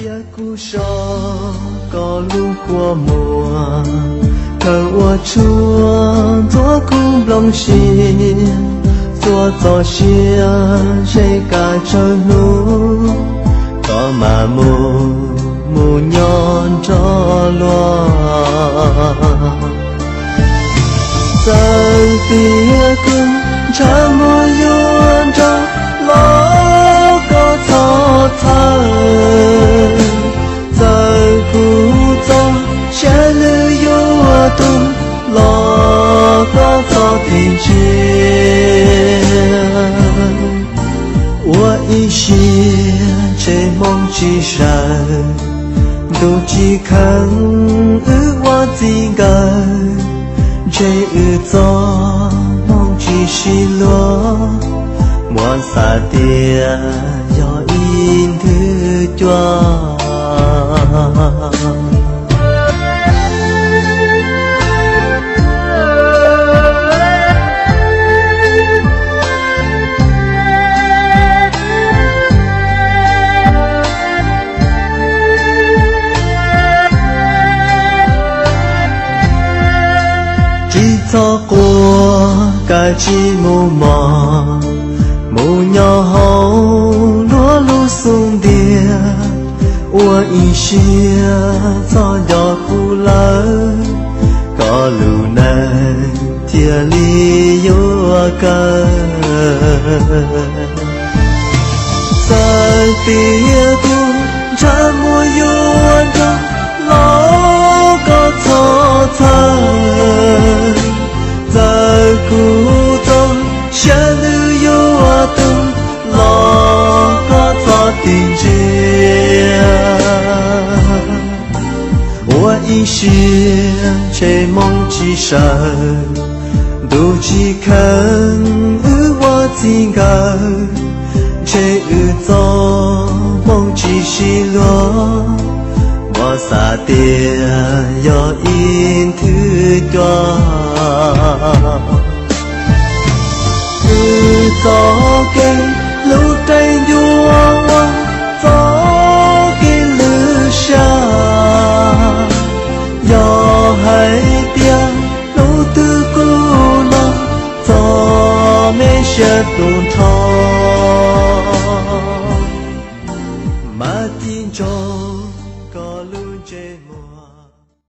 Cia kuv so koj lub kua muag, khaws ua tshuaj ntxuav kuv nplooj siab, txhua txoj sia ze kab tsawg hnub, koj mam mus, mus nyob nrog luag. Txawm tias kuv ntshav muag yuav nrog los koj txhob txhawj, txawm kuv txoj siab lwj yuav tu los koj txhob tig ntsia. Ua ib siab ntshe hmoo tsis sawv, ntuj tsis kheev wb ua txij nkawm, ntshe wb txoj hmoo tsis sib luag, muab xav tias yog ib nthwv cua. Tsis txhob quaj, kav tsij mus mog, mus nyob hauv luag lub xub ntiag, ua ib siab txhob nco kuv lawm, koj lub neej thiaj li yuav kawg. Txawm tias kuv ntshav muag yuav nrog los koj txhob txhawj, txawm kuv txoj siab lwj yuav tu los koj txhob tig ntsia. Ua ib siab ntshe hmoo tsis sawv, ntuj tsis kheev wb ua txij nkawm, ntshe wb txoj hmoo tsis sib luag, muab xav tias yog ib nthwv cua. Wb txoj kev hlub rau ncua ua txoj kev lwj siab, yog hais tias hnub twg kuv los txog me siab tu nrho,